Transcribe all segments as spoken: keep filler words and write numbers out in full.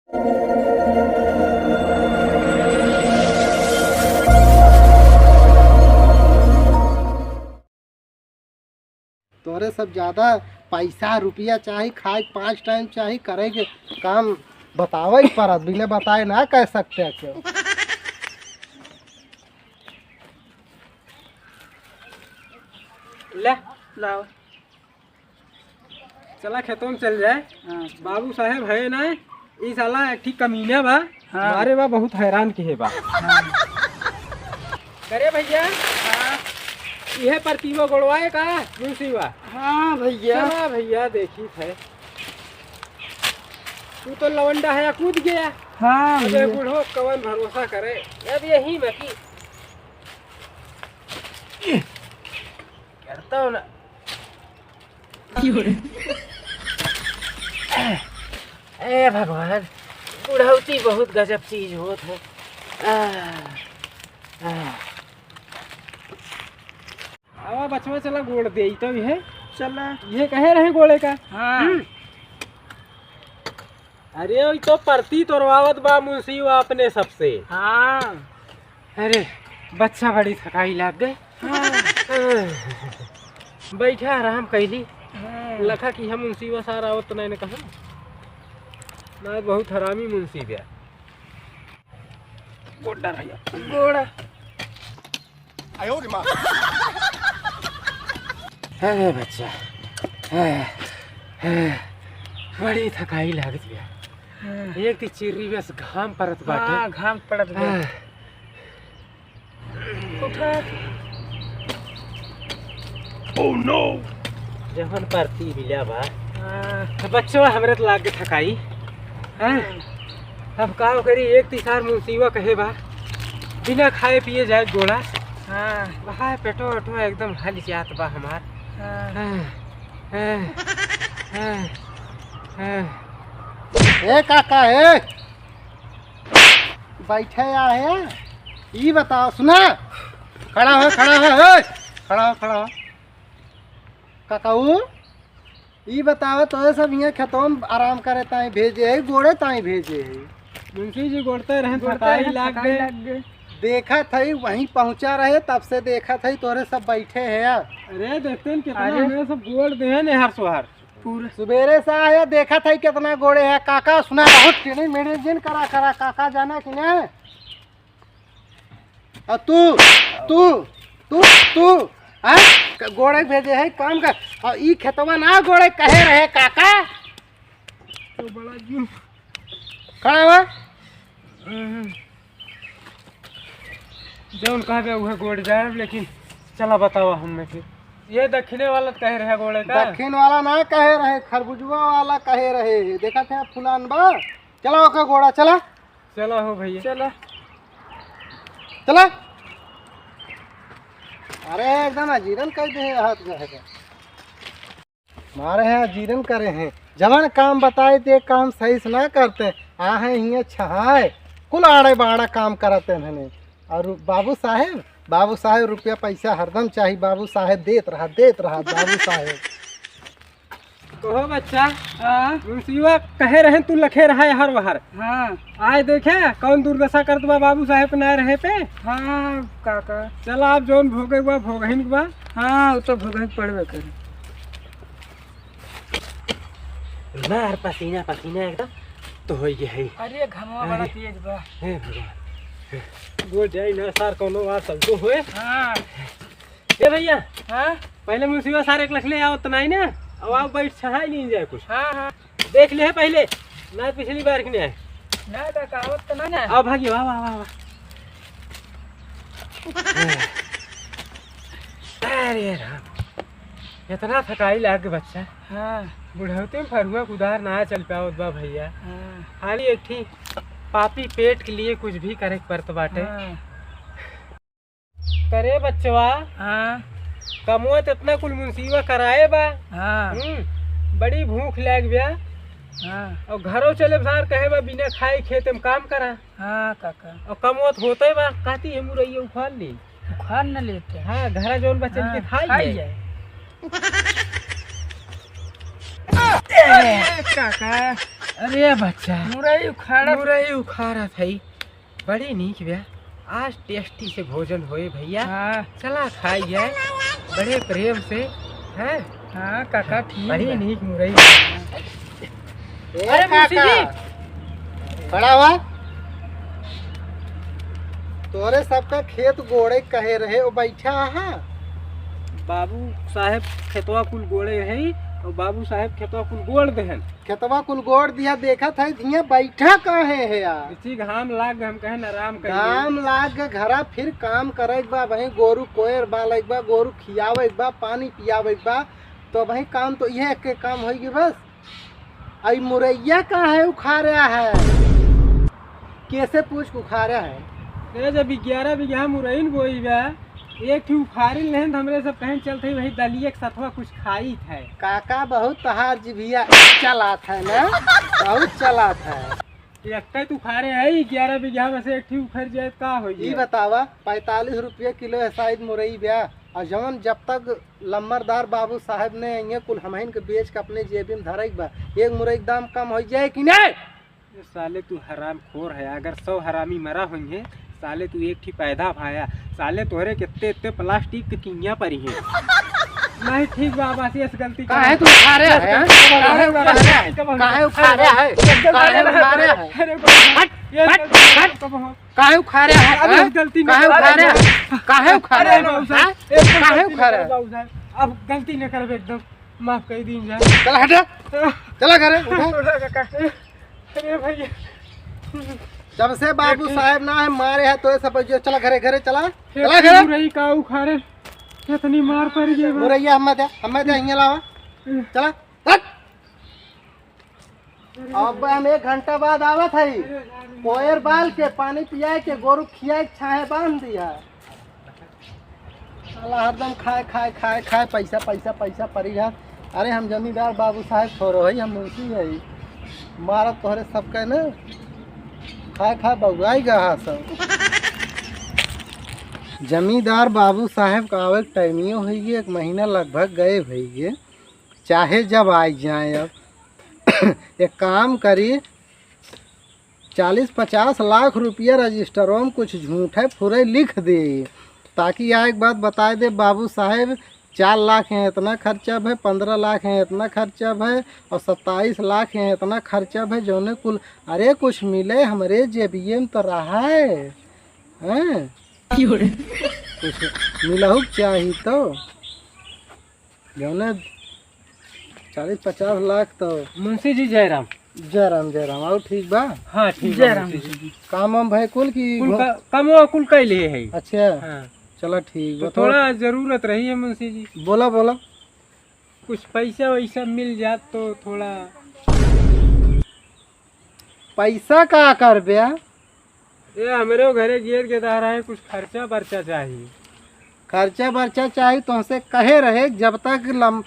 तोरे सब ज्यादा पैसा रुपया चाही, खाए के पाँच टाइम चाही, करे के काम बतावे के परत, बिना बताए ना कह सकते क्यों। ले, लाओ। चला खेतों में चल जाए। हाँ। बाबू साहेब है ना, ई साला एक ठी कमीना बा, हाँ। मारे बा बहुत हैरान किहे बा। हाँ। करे भइया, हाँ। इहे परतीवा गोड़वाए का, मुंसीवा? हाँ भइया। चला भइया, देखी थे। तू तो लवंडा है, कूद गया। हाँ अब ये भइया। बूढ़ो कवन भरोसा करे, अब यही में कि करता हूँ ना। ए भगवान, बुढ़ौती बहुत गजब चीज होत है। आह, आह। आवा बचवा, चला गोड़ देई तो इहे। चला। इहे कहे रहे गोड़े का? हाँ। हम्म। अरे, ई तो परती तोड़वावत बा मुंसीवा अपने सबसे। हाँ। अरे, बच्चा बड़ी थकाई लाग गए। हाँ। बैठा आराम कैली। हाँ। लखा कि हम मुंसीवा सार आवत नहीं न कहा। ना, बहुत हरामी मुंसी बा। गोड़ डाल भइया। गोड़। अरे बच्चा, बड़ी थकाई लागत बा। हाँ। एक ती चिर्री बस घाम परत बाटे। हाँ, घाम पड़त बा। हाँ। उठा। Oh no! जवन परती मिला बा। हाँ। तो बच्चवा हमरे त लाग के थकाई। हाँ। अब का करी, एक ती सार मुंसीवा कहे बा, बिना खाए पिए जाए गोड़ा। हाँ। भाई पेटो ओटो एकदम हल जात बा हमार। हाँ। हाँ, हाँ, हाँ, हाँ। ए काका, ए! बैठे आ है, ई बताओ, सुना, खड़ा हो, खड़ा हो, ए! खड़ा हो, खड़ा हो। काकाऊ, ई बताओ, तोरे सब हियाँ खेतों में आराम करे ताई भेजे है, गोड़े ताई भेजे है? मुंशी जी गोड़ते रहन, गोड़ते थकाई रहन, लाग थकाई गए। लाग गए। देखत है, वहीं पहुँचा रहे, तब से देखत है, तोरे सब बैठे हैं यार। अरे, देखते हैं कितना अरे। हमें सब गोड़ दे हैं, नेहर सोहर। पूरा। सुबेरे से आया, देखत है कितना गोड़े है। काका, सुना, बहुत टेढ़ी मेढ़ी जिन करा, करा, काका, जाना कि नहीं? आ तू, तू, तू, तू, हाँ? क-, गोड़े भेजे है काम का, और ई खेतवा ना गोड़े कहे रहे काका। तो बड़ा जून। खड़ा हुआ? जौन कहबे उहे गोड़ जाए, लेकिन चला बतावा हमें फिर। ये दक्षिणे वाला तो कहे रहे गोड़े का? दक्षिण वाला ना कहे रहे, खरबुजवा वाला कहे रहे। देखा थे फुलान बा, चला ओका गोड़ा, चला। चला हो भइया। चला। चला। अरे एकदम अजीरन कर दे हाथ में है। मारे हैं अजीरन करे हैं। जवन काम बताए ते काम सही से ना करते। आ हैं हियाँ छहाए। कुल आड़े बाड़ा काम करते हैं। और बाबू साहेब, बाबू साहेब रुपया पैसा हरदम चाही। बाबू साहेब देत रहा, देत रहा बाबू साहेब। कहो बच्चा, हाँ। मुंशिवा कहे रहे तू लखे रहा हर वहर। हाँ। आए देखे कौन दुर्दशा करत बा बाबू साहेब ना रहे पे। हाँ काका। चला अब जौन भोगे बा भोगहिन बा। हाँ, वो तो भोगहिन पड़बे करे। मार पसीना पसीना एकदम तो होई गए है। अरे घमवा बड़ा अरे। तेज बा। हे भगवान। गोड़ जाई ना सार कौनो बात सब तो होए। हाँ। ए भइया, हाँ? पहिले मुंशिवा सार एक लख ले आओ, तो नहीं ना? अब आओ, बैठ, छहाई नहीं जाए कुछ। हाँ, हाँ। देख ले पहिले, ना पिछली बार के नहीं आए। ना, का कहावत तो ना, ना। आओ भागी, वाह, वाह, वाह, वाह। अरे राम, इतना थकाई लाग बच्चा। हाँ। बुढ़ौती में फरुआ कुदार ना चल पावत बा भइया। हाँ। खाली एक ठी पापी पेट के लिए कुछ भी करे के पड़त बाटे। हाँ। करे बच्चवा। हाँ। कमवा त इतना कुल मुंशिवा कराए बा। हाँ। हम्म, बड़ी भूख लाग बा। हाँ। और घरो चले सार कहे बा बिना खाए खेते में काम करा। हाँ काका। और कमवा त होते बा, कहती है मुरैया उखाड़ ली। उखाड़ न लेते। हाँ, घरा जौन बचन हाँ, के खाई खाई जाए। जाए। ए, काका। अरे बच्चा, मुरई उखाड़त। मुरई उखाड़त हई। बड़ी नीक बा। आज टेस्टी से भोजन होए भैया। हाँ। चला खाई जाए बड़े प्रेम से। हैं? हाँ काका, ठीक बड़ी बा। नीक मुरई। ए अरे मुंशी काका, जी। खड़ा हुआ। तोरे सबका खेत गोड़े कहे रहे, ओ बैठा हा। बाबू साहेब खेतवा कुल गोड़े है, और बाबू साहेब खेतवा कुल गोड़ देहन। खेतवा कुल गोड़ दिया, देखत है, हियाँ बैठा काहे है यार? इसी घाम लाग, हम कहन आराम करिए। घाम लाग के घरा फिर काम करे के बा, वहीं गोरू कोयर बाले के बा, गोरू खियावे के बा, पानी पियावे के बा, तो वहीं काम तो यह एक के काम होई बस। आई मुरैया काहे उखाड़ा है? कैसे पूछ के उखाड़ा है? ए, जब ग्यारह बीघा मुरई न बोई बा, एक ठी उखाड़ी लेहन, तो हमरे सब कहें चलत है, वही दलिया के सथवा कुछ खाई थे। काका, बहुत तहार जिभिया चलात है ना, बहुत चलात है। एक तै तू उखाड़े है, ग्यारह बीघा में से एक ठी उखड़ जाए, का होई ई जाए? बतावा, पैंतालीस रुपया किलो है शायद मुरई बा, और जवन जब तक लम्बरदार बाबू साहेब ने अइहें, कुल हमहिन के बेच के अपने जेबी में धरई बा। एक मुरई के दाम कम हो जाए कि नहीं? ए साले, तू हरामखोर है। अगर सौ हरामी मरा होइहें, साले, तू एक ठी पैदा भाया। साले, तोहरे कित्ते इत्ते प्लास्टिक के किंगिया परी हैं। नहीं, ठीक बा, बस ये गलती काहे तू उखाड़े है? काहे उखाड़े है? काहे उखाड़े है? काहे उखाड़े है? अरे, हट, ये हट, गलती हट। कब हो? काहे उखाड़े है? अरे, हैं? गलती काहे नहीं उखाड़े है? काहे उखाड़े अरे, है? बाबू साहब, हैं? एक तो काहे गलती उखाड़े नहीं है? बाबू साहब, अब गलती नहीं करब, एकदम माफ कर दीन जाए। चला हट। चला घरे, उठा। अरे भैया। जब से बाबू साहेब ना है, मारे है तो ये सब जो, चला घरे, घरे चला। चला घरे। मुरई का उखाड़े, कितनी मार पड़ गई बा। मुरैया हमें दे, हमें दे, हियाँ लावा। चला, हट। अब हम एक घंटा बाद आवत हई। कोयर बाल के, पानी पियाए के, गोरू खियाए के, छाहे बांध दिया। साला हरदम खाए, खाए, खाए, खाए, पैसा, पैसा, पैसा परी है। अरे, हम जमींदार बाबू साहेब थोड़ो हई, हम मुंशी हई। मारत तोहरे सबके न खाए, खाए बउआई गहा सब। जमींदार बाबू साहेब का आवे के टाइमियो होई गए, एक महीना लगभग गए होई गए, चाहे जब आई जाए। अब एक काम करी, चालीस पचास लाख रुपया रजिस्टरों में कुछ झूठे फुरे लिख दे, ताकि आए के बाद बताए दे, बाबू साहेब, चार लाख है इतना खर्चा है, पन्द्रह लाख है इतना खर्चा है, और सत्ताईस लाख है इतना खर्चा है, जौने कुल, अरे, कुछ मिले हमरे जेबिये में तो रहा है, हैं? कुछ मिलहु के चाही तो। जौने चालीस पचास लाख तो। मुंशी जी, जय राम। जय राम, जय राम। और ठीक बा? हाँ, ठीक बा, जय राम, मुंशी जी। मुंशी जी। काम वाम भाई कुल की कुल घो- का, काम वो कुल कइ लिए है। अच्छा। हाँ। चला ठीक तो बा, थोड़ा थोड़ा जरूरत रही है, मुंशी जी। बोला, बोला। कुछ पैसा वैसा मिल जात तो थोड़ा। पैसा का करबे? ए, हमरे घरे गेर के दहरा है, कुछ खर्चा बर्चा चाही। खर्चा बर्चा चाही, तोहसे कहे रहे, जब तक लम-,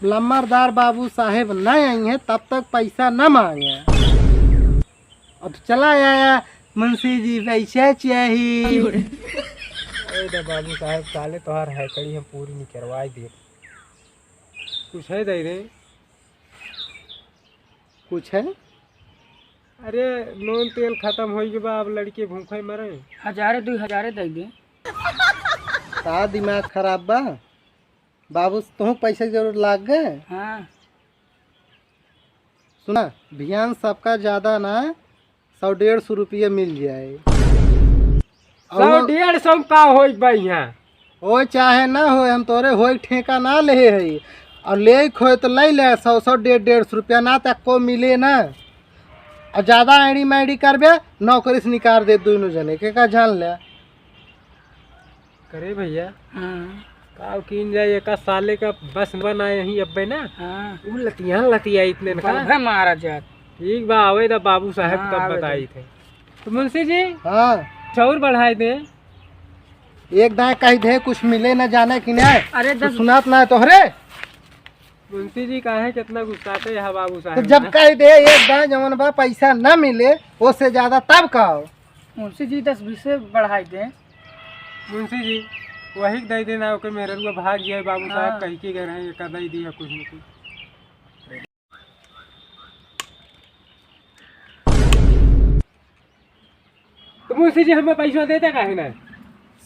लम्बरदार बाबू साहेब न आई हैं, तब तक पैसा न मांगे। अब चला आया, मुंशी जी, पैसा चाही। अरे दे बाबू साहेब, साले तोहार हैकड़ी हम पूरी निकरवाई दे। कुछ है दे रे? कुछ है? अरे, नून तेल खतम होई गए बा, अब लड़के भूखे मरे। हजारे, दुई हजारे दे दे। का दिमाग खराब बा? बाबू, तुहूँ पैसे के जरूरत लाग गए? हाँ। सुना, भियान सबका ज्यादा ना, सौ डेढ़ सौ रुपये मिल जाए। सौ और डेढ़ सौ का होई बा यहाँ? होए चाहे ना होए, हम तोरे होए ठेका ना लेहे हई। और ले खोए तो ले ले, सौ सौ डेढ़ डेढ़ सौ रुपया ना तक को मिले ना। और ज्यादा आड़ी माड़ी करबे, नौकरी से निकाल दे दोनों जने के, का जान ले। करे भैया, हाँ। का कीन जाए, एका साले का बस बनाए यहीं अब्बे ना। हाँ। उ लतियान लतिया इतने न का। बल्बे मारा जात। ठीक बा, आवे दा बाबू साहेब हाँ, तब आवे बताई दे। थे। तो मुंशी जी, हाँ। चाउर बढ़ाए दे। एक दाएं कही दे, कुछ मिले ना जाने कि नहीं। अरे तू दस सुनात ना है तोहरे। मुंशी जी काहे कितना गुस्साते हैं बाबू तो साहेब जब ना? कही दे, एक दाएं जवन बा पैसा ना मिले, ओसे ज्यादा तब का हो? मुंशी जी, दस बीसे बढ़ाई दे। मुंशी जी, वही के दे देना, ओकर मेहररुआ भाग गया, बाबू साहब हाँ। कह के गए रहे, एका दे दिया कुछ न कुछ। मुंशी जी, हमें पैसा देते काहे ना?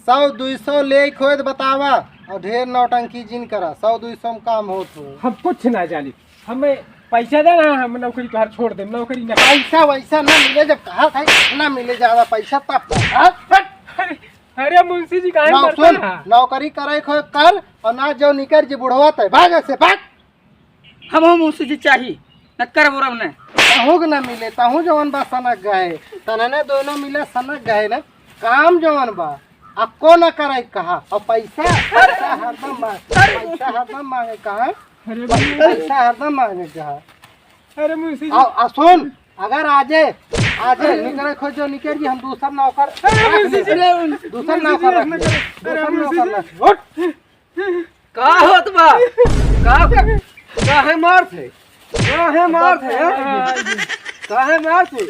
सौ दुई सौ लेक होए तो बतावा, और ढेर नौटंकी जिन करा। सौ दुई सौ में काम होत हो। हम कुछ ना जानी, हमें पैसा देना, हम नौकरी तोहार छोड़ देम, नौकरी ना। पैसा वैसा ना मिले, जब कहा था ना मिले ज्यादा पैसा तब तो, हाँ? हट। अरे, अरे मुंशी जी, काहे ना, मरते सुन, हैं? नौकरी करे को कर, और ना जो निकर जी बुढ़वा ते, भाग से, भाग। हमहू मुंशी जी चाही, न करबो रब ने। तहूँ के ना मिले, तहूँ जवन बा सनक गए, तनने दोनों मिले सनक गए ना, काम जवन बा, अक्को ना करे कहा, और पैसा, पैसा हरदम मांग, पैसा हरदम मांगे कहा, अरे बाबू। पैसा हरदम मांगे कहा। अरे मुंशी जी। आ, आ सुन, अगर आजे, आजे निकले खोज जो निकल जी, हम दूसर नौकर अरे रख मुंशी जी, लेब। अरे दूसर मुंशी जी, नौकर रख ऐसा लेब। करो। अरे दूसर मुंशी नौकर जी। रख लेब। उठ। का होत बा? का, का, काहे मारत है? काहे मारत है, हैं? काहे मारत है?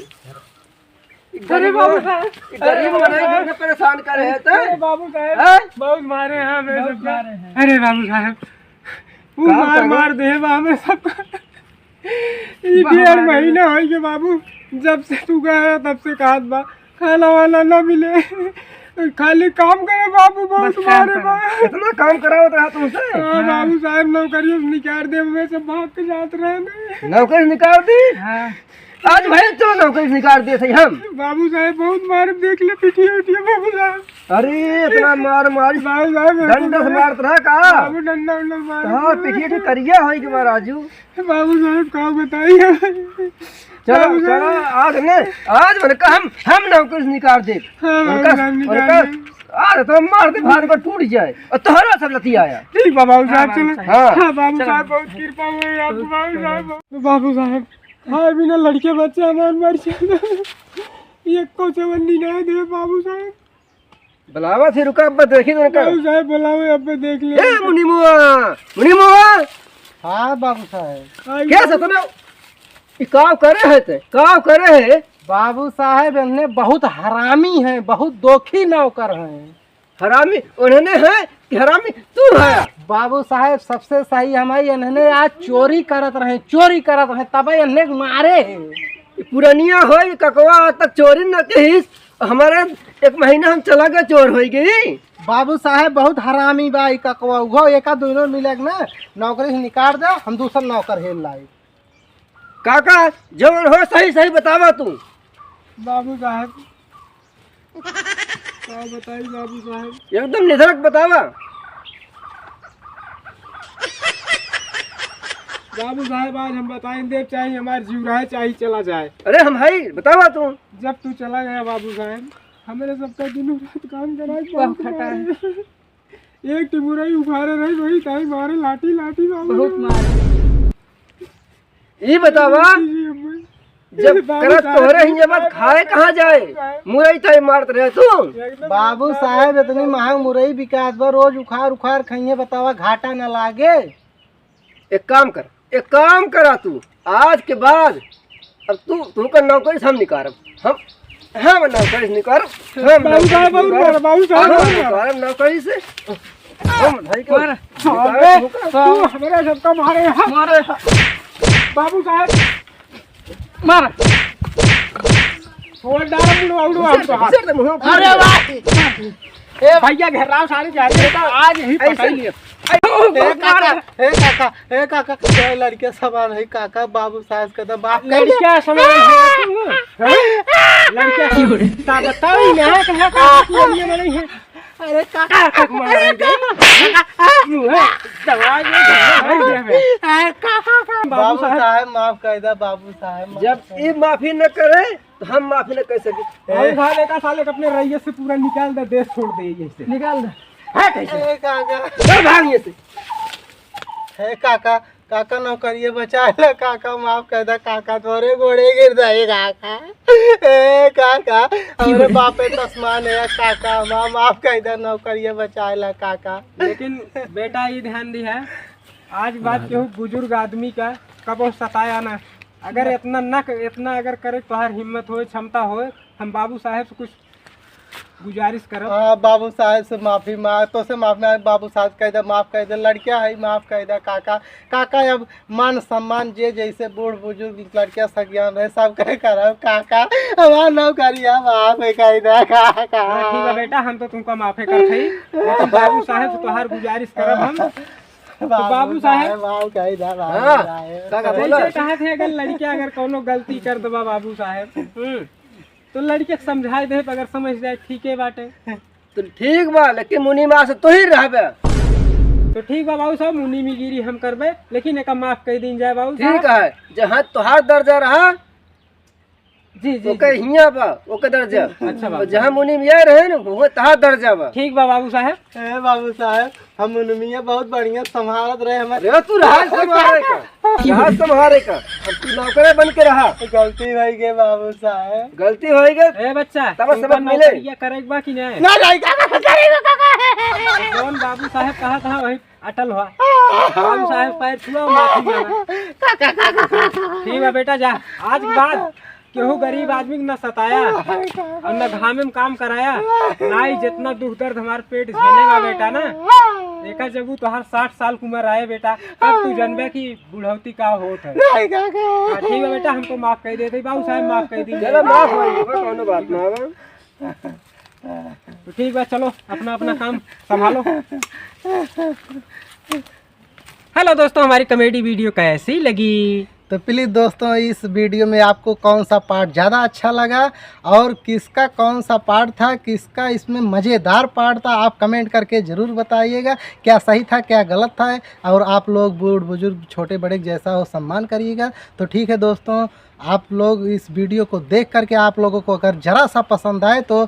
ई अरे गरीब बाबू साहब, ई गरीब अरे बाबू मनई साहब, के परेशान करे है, त? अरे बाबू साहब, हैं? बहुत मारे हैं हमें बहुत सबका। मारे हैं। अरे बाबू साहब, वो का मार, करबो? मार दे बा हमें सबका। ई बाबू डेढ़ मारे। महीना होइ गए बाबू, जब से तू गए है, तब से कहत बा, खाना वाना ना मिले, खाली काम करे बाबू, बहुत बस काम मारे करो। बा। इतना काम करावत रहा तुमसे? हाँ, हाँ। बाबू साहब, नौकरियों से निकाल दे, हमें सब भाग के जात रहे ना। नौकरी निकाल दी? हाँ। आज भाई तो नौकरी से निकाल दिए थे हम। बाबू साहब बहुत मार देख ले, पिटिया उटिया बाबू साहब। अरे, इतना मार मारी। बाबू साहब, डंडा से मारत रहा का? बाबू डंडा उंडा मार हाँ, दिया। पिटिया के करिया होई के बा राजू। बाबू साहब, का बताई हम? चलो, बाबू साहब। चलो, आज ने, आज उनका हम, हम नौकरी से निकाल दे। हाँ, बाबू उनका, साहब, निकाल उनका, दे। आज तो मार दे, भार का टूट जाए। और तोहरा सब लतिया आया। ठीक बा बाबू साहब, हाँ, चलो। बाबू साहब। हाँ। हाँ, बाबू चलो। साहब, बहुत कृपा हुई आपको, बाबू साहब। बाबू साहब, खाए बिना लड़के बच्चे हमार मर जाए। ये को चवन्नी ना दे बाबू साहब। बुलावा थे, रुका, अब देखी तो उनका। बाबू साहब, बुलावे, अब देख ले। ए, मुनीमुआ, मुनीमुआ। हाँ बाबू साहब। आई क्या बाबू। सतना? ई काव करे है ते? काव करे है? बाबू साहब, इन्हें बहुत हरामी हैं, बहुत दोखी नौकर हैं। हरामी उन्होंने है कि हरामी तू है? बाबू साहेब, सबसे सही हमारी, इन्होंने आज चोरी करत रहे, चोरी करत रहे, तबे इन्हें मारे हैं। ई पुरनिया हो, ई ककवा आज तक चोरी न कहिस, हमारे एक महीना हम चला गए, चोर हो गई। बाबू साहेब बहुत हरामी बा ई ककवा, उहो एका दोनों मिले के ना नौकरी से निकाल दे, हम दूसर नौकर हेल लाई। काका, जवन हो सही सही बतावा तू। बाबू साहेब, का बताई बाबू साहेब? एकदम निधड़क बतावा। बाबू साहेब, आज हम बताई देब, चाहे हमार जीव रहे, चाहे चला जाए। अरे हम हई, बतावा तू। जब तू चला गया बाबू साहेब, हमरे सबका दिन रात काम कराए, बहुत बहुत खटा है। मारे। एक टिमुरई उखाड़े रही, वही ताई मारे लाठी लाठी बाबू बहुत रे। मारे। ई बतावा, जी, जी, अम्मा। जब बाबू करत साहब तोहरे ही जब खाए कहाँ जाए? मुरई ताई मारत रहे तू। एकदम बाबू साहब, इतनी महंग मुरई बिकात बा, रोज उखाड़ उखाड़ खइहे, बतावा घाटा ना लागे। एक काम कर, एक काम करा तू, आज के बाद अब तू, तू का नौकरी से हम निकारब, हम, हम नौकरी से निकारब, हम बाबू नौकरी साहब, से बाबू निकारब, साहब, बाबू साहब, हम बाबू साहब। निकारब नौकरी से, हम भाई को मार। निकारब अरे, तू का। तू हमारे सबका मारे है। मारे है। बाबू साहब, मार। छोड़ डाल, मुड़वा, उड़वा, उड़वा। अरे भाई। ए भैया, घेराव सारे जा रहे हैं, आज यही ऐसे पकड़ लिए। ए काका, ए काका, ए काका, ये लड़के समान है काका, बाबू साहेब के तो बाप कर दे। लड़का समान है तू, हैं? लड़का समान। ता बताओ, यहाँ कहाँ का ये बने हैं? अरे काका, काका मारेंगे। मुँह है, दबा दे, दबा दे। ए काका, बाबू बाबू साहेब। साहेब माफ कर दे, बाबू साहेब माफ जब कर दे। ये माफी न करे, तो हम माफी न कर सके। ए। हम उठा लेता साले के अपने रैयत से पूरा निकाल दे, देश छोड़ दे यहीं से। निकाल दे। हाँ, कैसे? ए, काका। चल भाग यहाँ से। हे काका, काका नौकरिया बचा ला, काका माफ कर दे, काका तोरे गोड़े गिर जाए, काका। ए, काका, हमरे बापे तस्मान है, काका, मा-, माफ कर दे, नौकरिया बचा ला, काका। लेकिन बेटा, ये ध्यान दिहा, आज बात केहू बुजुर्ग आदमी का कबो सताया ना। अगर इतना ना क-, इतना अगर करे तोहार हिम्मत होए, क्षमता होए, हम बाबू साहेब से कुछ गुजारिश करब। हाँ, बाबू साहेब से माफी मांग, तो से माफी मांग, बाबू साहेब कह दे, माफ कर दे, लड़किया है, माफ कर दे काका। काका, अब मान सम्मान जे जैसे बूढ़ बुजुर्ग लड़किया सगियान रहे, सब कहे करब काका, हमार नौकरिया माफ है कह दे काका। हाँ, ठीक बा बेटा, हम तो तुमका माफे करत हई, लेकिन बाबू साहेब से तोहार गुजारिश करब हम। तो बाबू साहेब, माफ कह दे, बाबू हाँ, साहेब। काका बोला। जैसे कहा थे, अगर लड़किया अगर कौनो गलती कर दबा बाबू साहेब, हम्म, तो लड़के के समझाए दे, अगर समझ जाए, ठीक है बाटे। तो ठीक बा, लेकिन मुनीमा से तू ही रहबे। तो ठीक बा बाबू साहब, मुनीमीगिरी हम करबे, लेकिन एका माफ कर दीन जाए बाबू साहब। ठीक है, जहाँ तोहार दर्जा रहा, जी, जी, ओके जी। हियाँ बा, ओके दर्जा। अच्छा बाबू। और जहाँ मुनीमिया रहे ना, वो तोहार दर्जा बा। ठीक बा बाबू साहब। ए बाबू साहब, हम मुनीमिया बहुत बढ़िया संभालत रहे हमारे। अरे तू रहा संभाले का, रहा संभाले का। अब तू नौकरे बन के रहा। गलती होइ गई बाबू साहब। गलती होइ गई। ए बच्चा, तब तू सबक मिले। नौकरिया करेक बा कि नहीं? ना, नहीं, काका, करेक बा, काका। जौन बाबू साहब कहा था वही अटल हुआ। बाबू साहब पैर छुआ, माफी मांगा। ठीक बा बेटा, जा। आज के बाद केहू गरीब आदमी के न सताया और न घामे में काम कराया, ना ही जितना दुख दर्द हमार पेट झेले बा बेटा ना, एका जब उ तोहार साठ साल की उम्र आए बेटा, तब तू जनबे कि बुढ़ौती का होत है। नहीं काका। हाँ, ठीक बा बेटा, हमको माफ कर दे दे, बाबू साहब माफ कर दी। चलो माफ हो गई, कोनो बात ना बा। तो ठीक बा, चलो अपना अपना काम संभालो। हेलो दोस्तों, हमारी कॉमेडी वीडियो कैसी लगी? तो प्लीज दोस्तों, इस वीडियो में आपको कौन सा पार्ट ज़्यादा अच्छा लगा और किसका कौन सा पार्ट था, किसका इसमें मज़ेदार पार्ट था, आप कमेंट करके ज़रूर बताइएगा। क्या सही था, क्या गलत था, और आप लोग बूढ़ बुजुर्ग छोटे बड़े जैसा हो सम्मान करिएगा। तो ठीक है दोस्तों, आप लोग इस वीडियो को देख करके आप लोगों को अगर ज़रा सा पसंद आए तो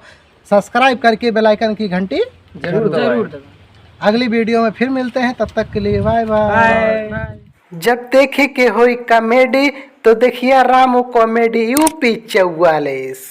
सब्सक्राइब करके बेल आइकन की घंटी जरूर दबाएं। जरूर दबाएं। अगली वीडियो में फिर मिलते हैं, तब तक के लिए बाय बाय। बाय। जब देखे के होई कॉमेडी तो देखिया रामू कॉमेडी यूपी चौवालीस।